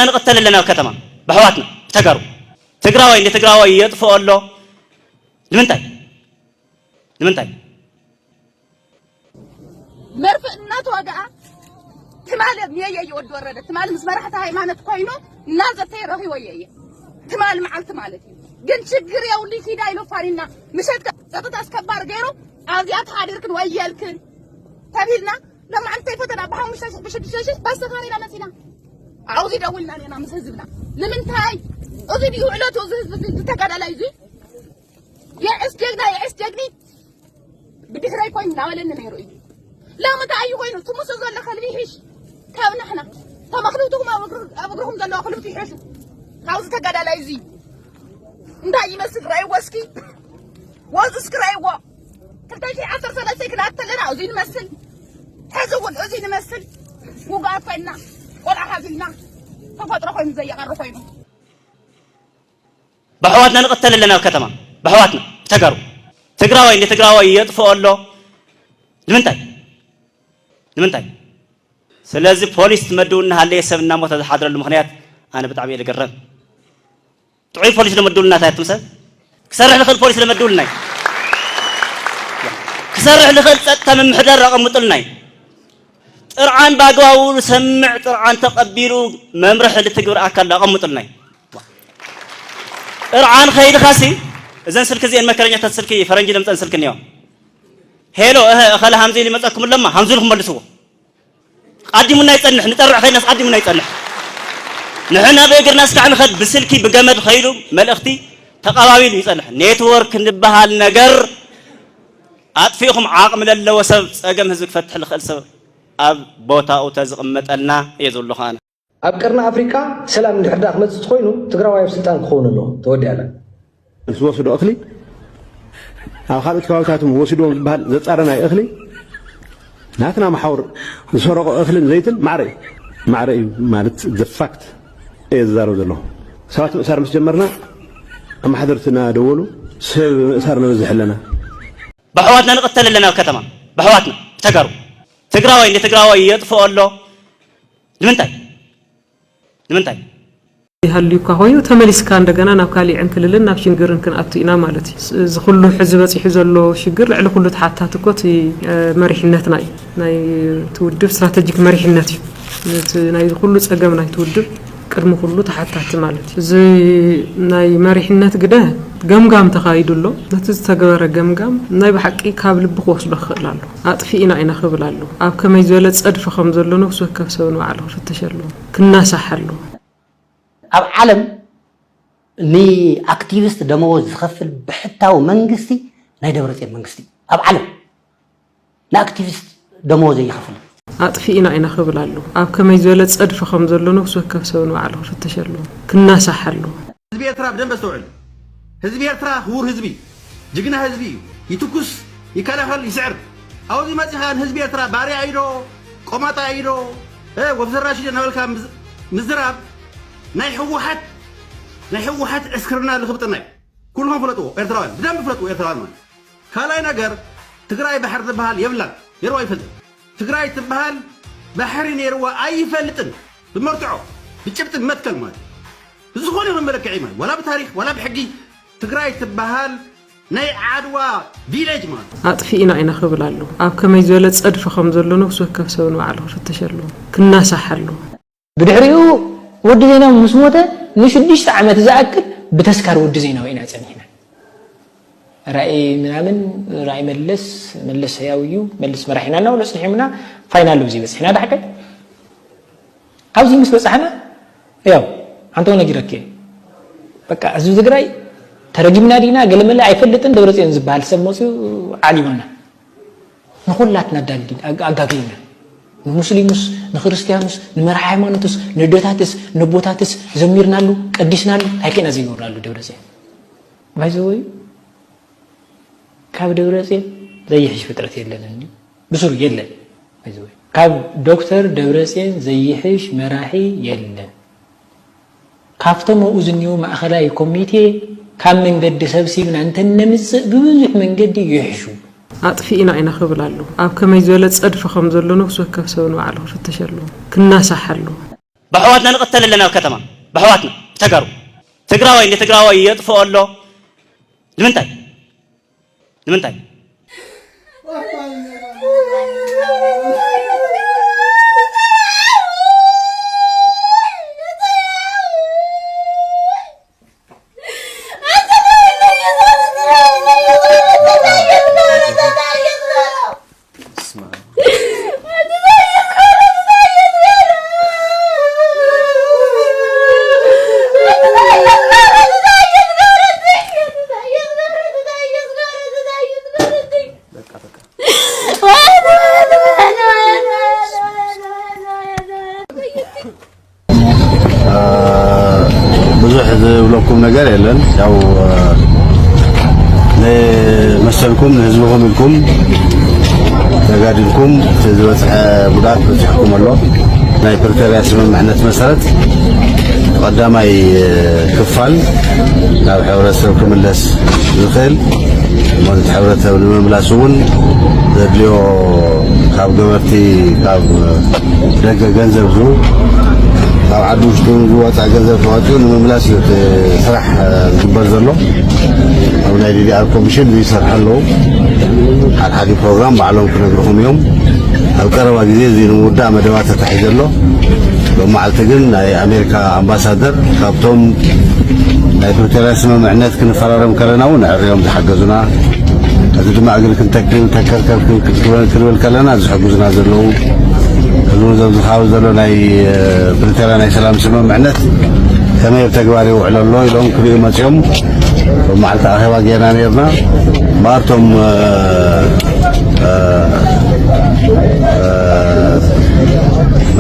ንቕተል ኣለና ኣብ ከተማ ብኣሕዋትና ብተጋሩ። ትግራዋይ ንትግራዋይ የጥፍኦ ኣሎ። ንምንታይ? ንምንታይ? መርፍእ እናተዋግኣ ትማሊ የየ ወዲ ወረደ ትማሊ ምስ መራሕቲ ሃይማኖት ኮይኑ እናዘተየ ረኺቦ የየ ትማሊ መዓልቲ ማለት እዩ። ግን ችግር የውሊ ኪዳ ኢሉ ፋሪና ምሸት ጸጥታ ኣስከባሪ ገይሩ ኣብዚኣ ተሓዲርክን ወየልክን ተቢልና ለማዓንቲ ፈተና ብሓሙሽተ ሽሕ ብሽዱሽተ ሽሕ በስተኻሪና መፂና ኣብዚ ደውልና ኔና ምስ ህዝብና ንምንታይ እዚ ድዩ ዕለቱ እዚ ህዝቢ እዚ ተጋዳላይ እዚ የዕስ ጀግና የዕስ ጀግኒ ብድሕረይ ኮይኑ እናበለኒ ነይሩ እዩ። ላምንታይ እዩ ኮይኑ ትምሱ ዘሎ ከልቢ ይሕሽ ካብ ንሕና ተመኽልብትኹም ኣብ እግርኹም ዘለዋ ክልብቲ ይሕሹ ካብዚ ተጋዳላይ እዚ እንታይ ይመስል ረእይዎ እስኪ ወዙ እስኪ ረእይዎ ክልተ ሺሕ ዓሰርተ ሰለስተ ክልኣት ተለና እዚ ንመስል ሕዚ እውን እዚ ንመስል ውግኣት ኮይንና ቆልዓ ሓዚልና ተፈጥሮ ኮይኑ ዘየቐሪ ኮይኑ ብኣሕዋትና ንቕተል ኣለና ኣብ ከተማ ብኣሕዋትና ብተጋሩ። ትግራዋይ ንትግራዋይ የጥፍኦ ኣሎ። ንምንታይ? ንምንታይ? ስለዚ ፖሊስ ትመድቡ እናሃለየ ሰብ እናሞተ ዝሓድረሉ ምኽንያት ኣነ ብጣዕሚ እየ ዝግረም። ጥዑይ ፖሊስ ዶ መድቡልና እንታይ ኣቱም ሰብ? ክሰርሕ ዝኽእል ፖሊስ ዶ መድቡልና እዩ። ክሰርሕ ዝኽእል ጸጥታ ምምሕዳር ኣቐምጡልና እዩ። ጥርዓን ብኣግባቡ ዝሰምዕ ጥርዓን ተቐቢሉ መምርሒ ዝትግብር ኣካል ኣቐምጡልና እዩ። ጥርዓን ከይድኻሲ እዘን ስልኪ እዚአን መከረኛታት ስልኪ ፈረንጂ ለምፀን ስልኪ እኒኦ ሄሎ እኸለ ሃምዚ ሊመፀኩም ለማ ሃምዚ ኢልኩም መልስዎ። ኣዲሙና ይፀንሕ ንጠርዕ ከይድናስ ኣዲሙና ይፀንሕ። ንሕና ብእግርና እስካዕ ንኸድ ብስልኪ ብገመድ ከይዱ መልእኽቲ ተቐባቢሉ ይፀንሕ። ኔትወርክ ንበሃል ነገር ኣጥፊእኹም ዓቕሚ ለለዎ ሰብ ፀገም ህዝቢ ክፈትሕ ልኽእል ሰብ ኣብ ቦታኡ ተዝቕመጠልና እየ ዝብሎ ከኣነ። ኣብ ቀርኒ ኣፍሪቃ ሰላም እንድሕር ደኣ ክመጽእ እንተኾይኑ ትግራዋይ ኣብ ስልጣን ክኸውን ኣለዎ። ተወዲኣና። ዝወስዶ እኽሊ ኣብ ካልኦት ከባብታት እውን ወሲድዎም ዝበሃል ዘጻረናይ እኽሊ ናትና መሓውር ዝሰረቆ እኽልን ዘይትን ማዕረ እዩ። ማዕረ እዩ ማለት the fact እየ ዝዛረብ ዘለኹ። ሰባት ምእሳር ምስ ጀመርና ኣማሓደርቲ እናደወሉ ሰብ ምእሳር ነብዝሕ ኣለና። ብኣሕዋትና ንቕተል ኣለና ኣብ ከተማ ብኣሕዋትና ብተጋሩ። ትግራዋይ ንትግራዋይ የጥፍኦ ኣሎ። ንምንታይ? ንምንታይ? ይሃልዩ እኳ ኮይኑ ተመሊስካ እንደገና ናብ ካሊዕን ክልልን ናብ ሽግርን ክንኣቱ ኢና ማለት እዩ። እዚ ኩሉ ሕዚ በፂሑ ዘሎ ሽግር ልዕሊ ኩሉ ተሓታቲ እኮ እቲ መሪሕነትና እዩ። ናይ እቲ ውድብ ስትራተጂክ መሪሕነት እዩ። እቲ ናይዚ ኩሉ ፀገም ናይቲ ውድብ ቅድሚ ኩሉ ተሓታቲ ማለት እዩ። እዚ ናይ መሪሕነት ግደ ገምጋም ተኻይዱ ኣሎ። ነቲ ዝተገበረ ገምጋም ናይ ብሓቂ ካብ ልቢ ክወስዶ ክኽእል ኣሎ። ኣጥፊእና ኢና ክብል ኣሎ። ኣብ ከመይ ዝበለ ፀድፊ ከም ዘሎ ነፍሲ ወከፍ ሰብ ንባዕሉ ክፍትሽ ኣለዎ፣ ክናሳሕ ኣለዎ። ኣብ ዓለም ንኣክቲቪስት ደመወዝ ዝኸፍል ብሕታዊ መንግስቲ ናይ ደብረፅዮን መንግስቲ እዩ። ኣብ ዓለም ንኣክቲቪስት ደመወዝ ኣይኸፍልን። ኣጥፊእና ኢና ክብል ኣሎ። ኣብ ከመይ ዝበለ ፀድፊ ከም ዘሎ ነፍሲ ወከፍ ሰብ ንባዕሉ ክፍትሽ ኣለዎ፣ ክናሳሕ ኣለዎ። ህዝቢ ኤርትራ ብደንበ ኣስተውዕል። ህዝቢ ኤርትራ ክቡር ህዝቢ እዩ። ጅግና ህዝቢ እዩ። ይትኩስ፣ ይከላኸል፣ ይስዕር። ኣብዚ መፂኻ ንህዝቢ ኤርትራ ባርያ እዩ ዶ ቆማጣ እዩ ዶ ወፍ ዘራሽ እዩ ዶ እናበልካ ምዝራብ ናይ ህወሓት ናይ ህወሓት ዕስክርና ልኽብጥና እዩ። ኩልኹም ፍለጥዎ ኤርትራውያን፣ ብደንቢ ፍለጥዎ ኤርትራውያን ማለት። ካልኣይ ነገር ትግራይ ባሕሪ ዝበሃል የብላን፣ ነይርዋ ኣይፈልጥን። ትግራይ ትበሃል ባሕሪ ነይርዋ ኣይፈልጥን። ብመርትዖ፣ ብጭብጢ፣ ብመትከል ማለት እዩ። ብዝኾነ ይኹን መለክዒ ማለት ዋላ ብታሪኽ ዋላ ብሕጊ ትግራይ ትበሃል ናይ ዓድዋ ቪሌጅ ማለት እዩ። ኣጥፊእና ኢና ክብል ኣሎ። ኣብ ከመይ ዝበለ ፀድፊ ከም ዘሎ ነፍሲ ወከፍ ሰብ ንባዕሉ ክፍትሽ ኣለዎ፣ ክናሳሕ ኣለዎ። ብድሕሪኡ ወዲ ዜናዊ ምስ ሞተ ንሽዱሽተ ዓመት ዝኣክል ብተስካር ወዲ ዜናዊ ኢና ፀኒሕና። ራእይ ምናምን ራእይ መለስ መለስ ሕያው እዩ መለስ መራሒና እናበሉ ፀኒሖምና ፋይናል ኣብዚ በፂሕና ዳሕቀ ኣብዚ ምስ በፃሕና ያው ሓንቶ ነጊረኪ በቃ ህዝቢ ትግራይ ተረጊምና ዲና ገለመለ ኣይፈልጥን ደብረፅዮን ዝበሃል ሰብ መፅኡ ዓሊሙና ንኹላትና ኣጋጊዩና ንሙስሊሙስ ንክርስትያኑስ ንመራሒ ሃይማኖትስ ንደታትስ ነቦታትስ ዘሚርናሉ ቀዲስናሉ ታይከና ዘይገብርናሉ ደብረፅዮን ባይዘወይ ካብ ደብረፅዮን ዘይሕሽ ፍጥረት የለን እንዲ ብስሩ የለን ባይዘወይ ካብ ዶክተር ደብረፅዮን ዘይሕሽ መራሒ የለን ካብቶም ኣብኡ ዝኒዉ ማእኸላይ ኮሚቴ ካብ መንገዲ ሰብሲብና እንተነምፅእ ብብዙሕ መንገዲ ይሕሹ። ኣጥፊእና ኢና ክብል ኣሎ። ኣብ ከመይ ዝበለ ፀድፊ ከም ዘሎ ነፍሲ ወከፍ ሰብ ንባዕሉ ክፍትሽ ኣለዎ፣ ክናሳሕ ኣለዎ። ብኣሕዋትና ንቕተል ኣለና ኣብ ከተማ። ብኣሕዋትና ተጋሩ። ትግራዋይ ንትግራዋይ የጥፍኦ ኣሎ። ንምንታይ? ንምንታይ? ብዙሕ ዝብለኩም ነገር የለን። ያው ንመሰልኩም ንህዝብኹም ኢልኩም ተጋዲልኩም፣ እቲ ዝበፅሐ ጉድኣት በፂሕኩም ኣሎ። ናይ ፕሪቶርያ ስምምዕነት መሰረት ቀዳማይ ክፋል ናብ ሕብረተሰብ ክምለስ ዝኽእል፣ ማለት ሕብረተሰብ ንምምላስ እውን ዘድልዮ ካብ ገበርቲ፣ ካብ ደገ ገንዘብ ዝ ካብ ዓዲ ውሽጡ ዝወፃእ ገንዘብ ተዋፂኡ ንምምላስ እዩ እቲ ስራሕ ዝግበር ዘሎ። ኣብ ናይ ዲዲኣር ኮሚሽን እዚ ይሰርሑ ኣለዉ። ሓድሓዲ ፕሮግራም ባዕሎም ክነግርኹም እዮም። ኣብ ቀረባ ግዜ እዚ ንምውዳእ መደባት ተታሒዘ ኣሎ። ሎም መዓልቲ ግን ናይ ኣሜሪካ ኣምባሳደር ካብቶም ናይ ፕሪቶርያ ስምምዕነት ክንፈራረም ከለና እውን ኣዕርዮም ዝሓገዙና፣ እዚ ድማ እግሪ ክንተክል ተከርከር ክንብል ከለና ዝሕግዙና ዘለዉ፣ እዚ እውን ዘብዝኻዊ ዘሎ ናይ ፕሪቶርያ ናይ ሰላም ስምምዕነት ከመይ ኣብ ተግባር ይውዕል ኣሎ ኢሎም ክርእዩ መፅኦም። ሎም መዓልቲ ኣኼባ ጌርና ነርና። እምበኣር እቶም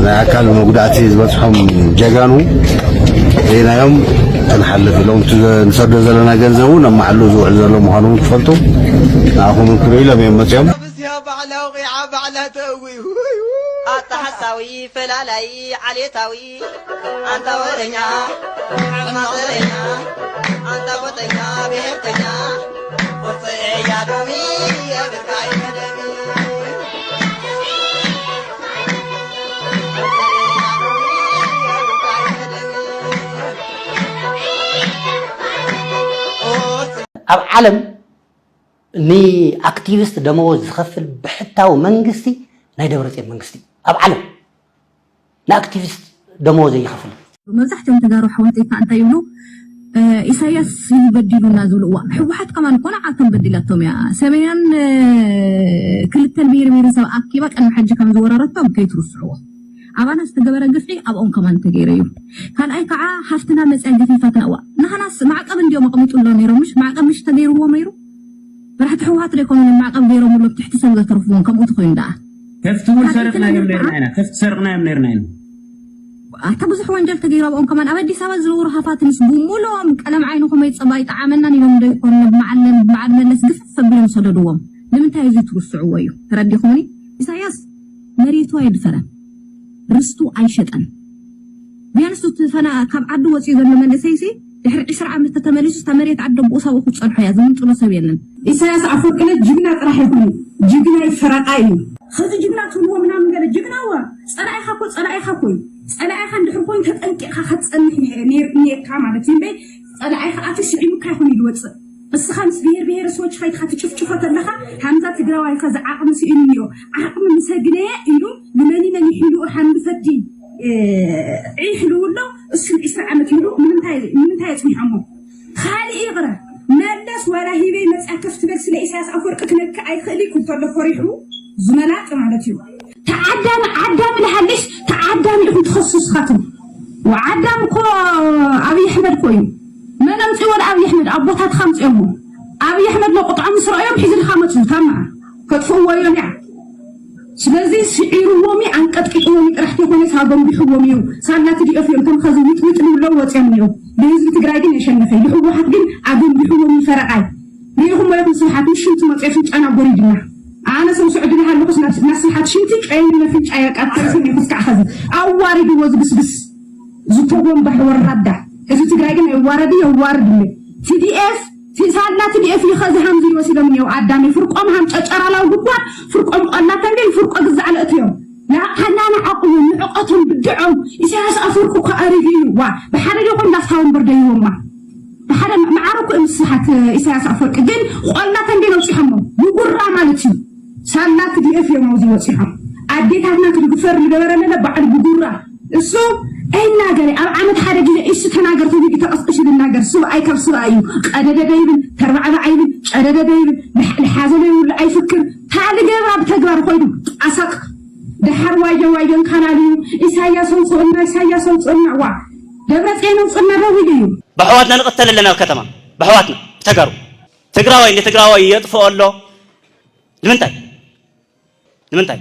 ናይ ኣካል መጉዳእቲ ዝበፅሖም ጀጋኑ ርኢናዮም ክንሓልፍ ኢሎም፣ እቲ ንሰዶ ዘለና ገንዘብ እውን ኣብ ማዕሉ ዝውዕል ዘሎ ምዃኑ እውን ክፈልጡ ንኣኹም እውን ክርእዩ ኢሎም እዮም መፅኦም። ኣታ ሓሳዊ ፈላላይ ዓሌታዊ ኣንታ ወረኛ ሕማቕ ዘረኛ ኣንታ ጎጠኛ ብሄርተኛ ቁርፂ እያ ሎሚ የብልካ እዩ መደብ። ኣብ ዓለም ንኣክቲቪስት ደመወዝ ዝኸፍል ብሕታዊ መንግስቲ ናይ ደብረፅዮን መንግስቲ እዩ። ኣብ ዓለም ንኣክቲቪስት ደመወዝ ዘይኸፍል እዩ። መብዛሕትኦም ተጋሩ ኣሕዋተይ ከዓ እንታይ ይብሉ፣ ኢሳያስ እዩ በዲሉና ዝብሉ። እዋ ህወሓት ከማን እኮ ንዓቶም በዲላቶም እያ። ሰበያን ክልተን ብሄር ብሄረሰብ ኣኪባ ቅድሚ ሕጂ ከም ዝወረረቶም ከይትርስዕዎ። ኣባና ዝተገበረ ግፍዒ ኣብኦም ከማን ተገይሩ እዩ። ካልኣይ ከዓ ሃፍትና መፅያ ገፊፋትና። እዋ ንሃናስ ማዕቀብ እንዲዮም ኣቐሚጡ ኣሎ ነይሮም፣ ምሽ ማዕቀብ ምሽ ተገይርዎ ነይሩ። መራሕቲ ህወሓት ዶ ኣይኮኑን ማዕቀብ ገይሮምሎም ትሕቲ ሰብ ዘተርፍዎም? ከምኡ ተኾይኑ ደኣ። ከፍቲ እውን ሰርቕናዮም ነርና ኢና። ከፍቲ ሰርቕናዮም ነርና ኢና። ኣታ ብዙሕ ወንጀል ተገይሩ ኣብኦም ከማን። ኣብ ኣዲስ ኣበባ ዝነበሩ ሃፋትንስ ብሙሉኦም ቀለም ዓይንኹም ኣይፀባ ኣይጠዓመናን ኢሎም ዶ ይኾኑ? ብመዓል መለስ ግፍፍ ኣቢሎም ዝሰደድዎም ንምንታይ? እዚ ትርስዕዎ እዩ። ተረዲኹምኒ? ኢሳያስ መሬቱ ኣየድፈረን፣ ርስቱ ኣይሸጠን። ቢያንስ እቲ ፈና ካብ ዓዲ ወፂኡ ዘሎ መንእሰይሲ ድሕሪ ዕስራ ዓመት ተተመሊሱ እታ መሬት ዓዲ ኣቦኡ ሳብኡ ክትፀንሖ እያ። ዝምንጥሎ ሰብ የለን። ኢሳያስ ኣፈወርቂ ለ ጅግና ጥራሕ ይኹን ጅግና ፈረቃ እዩ። ኸዚ ጅግና ትብልዎ ምናምን ገለ ጅግና እዋ ፀላኢኻ እኮ ፀላኢኻ እኮ እዩ። ፀላኢኻ እንድሕር ኮይኑ ተጠንቂቕኻ ክትፀንሕ ነይርካ ማለት እዩ እምበይ ፀላኢኻ ኣቲ ስዒሙካ ይኹን እዩ ዝወፅእ። እስኻ ምስ ብሄር ብሄረሰቦች ኸይድኻ ትጭፍጭፎ ተለኻ ሃምዛ ትግራዋይ ኸዚ ዓቕሚ ስኢኑ እኒኦ ዓቕሚ ምስ ኣግነየ ኢሉ ንመኒ መን ይሒሉ ሓምድ ፈዲ ዒሕ ልውሎ እሱ ዒስራ ዓመት ይብሉ ንምንታይ ኣፅኒሖሞ? ካልእ ይቕረ መለስ ዋላ ሂበይ መፅያ ከፍ ትበል ስለ ኢሳያስ ኣፈወርቂ ክነክእ ኣይኽእል እዩ ክብል ተሎ ፈሪሑ ዝመላጢ ማለት እዩ። ተዓዳሚ ዓዳሚ ልሃልሽ ተዓዳሚ ኢኹም ትኸሱ ስኻትም። ዓዳሚ እኮ ኣብይ ኣሕመድ እኮ እዩ። መን ኣምፅዎ ንኣብይ ኣሕመድ? ኣቦታትኻ ኣምፅኦሞ። ኣብይ ኣሕመድ ሎ ቁጥዖም ምስ ረኣዮም ሒዙ ድኻ መፅዩ ታማ ከጥፍእዎ እዮም እያ። ስለዚ ስዒርዎም እዩ፣ ኣንቀጥቂጥዎም እዩ ጥራሕ ተይኮነስ ኣጎንቢሕዎም እዩ። ሳላ ትዲኦፍ እዮም እቶም ኸዚ ዊጥዊጥ ንብሎ ወፅዮም እኒኦ። ብህዝቢ ትግራይ ግን የሸነፈ እዩ። ብህወሓት ግን ኣጎንቢሕዎም እዩ ፈረቓይ። ርኢኹሞ ኢኹም ስብሓት ምስ ሽንቲ መፅዮ ፍንጫና ጎሪድና። ኣነ ሰምስዑ ድና ሃለኹስ ናብ ስብሓት ሽንቲ ጨይኒ መፍንጫ የቃጥልኩም እዩ ክስካዕ ኸዚ ኣዋሪድዎ ዝብስብስ ዝተጎንባሕ ወራዳ። ህዝቢ ትግራይ ግን ኣይዋረድ እዩ የዋርድ እለ። ቲዲኤፍ ሳላ ቲዲኤፍ እዩ ኸዚ ሃምዚ ይወሲዶም እኒኦ ኣዳሚ ፍርቆም ሃም ጨጨራላው ጉድጓድ ፍርቆም ቆላ ተንቤን ፍርቆ ግዛዕ ለእትዮም ላዕልና ንዓቕሙ ንዕቐቶም ብድዖም ኢሳያስ ኣፈወርቂ እኮ ኣሪጉ እዩ። ዋ ብሓደ ዶ ኮን ዳስካ ወንበር ደይቦማ ብሓደ ማዕረ እኮ እዮም ዝስሓት። ኢሳያስ ኣፈወርቂ ግን ቆላ ተንቤን ኣውፂሖሞ ብጉራ ማለት እዩ። ሳላ ቲ ዲ ኤፍ እዮም ኣብዚ ወፂሖም። ኣዴታትና ክትግፈር ዝገበረ ለለ ባዕሉ ብጉራ እሱ ኣይናገረ ኣብ ዓመት ሓደ ግዜ እሱ ተናገር ተቢሉ ተቐስቅሽ ዝናገር ስብኣይ ካብ ስብኣይ እዩ። ቀደደደ ይብል ተርባዕባዕ ይብል ጨደደደ ይብል ልሓዘሎ ይብሉ ኣይፍክር ታልገባ ብተግባር ኮይዱ ጣሳቅ ደሓር ዋዮ ዋዮን ካናል እዩ። ኢሳያስ ኣውፅኡና ኢሳያስ ኣውፅኡና ዋ ደብረፅዮን ኣውፅኡና ደው ኢሉ እዩ። ብኣሕዋትና ንቕተል ኣለና ኣብ ከተማ ብኣሕዋትና ብተጋሩ ትግራዋይ ንትግራዋይ የጥፍኦ ኣሎ። ንምንታይ ንምንታይ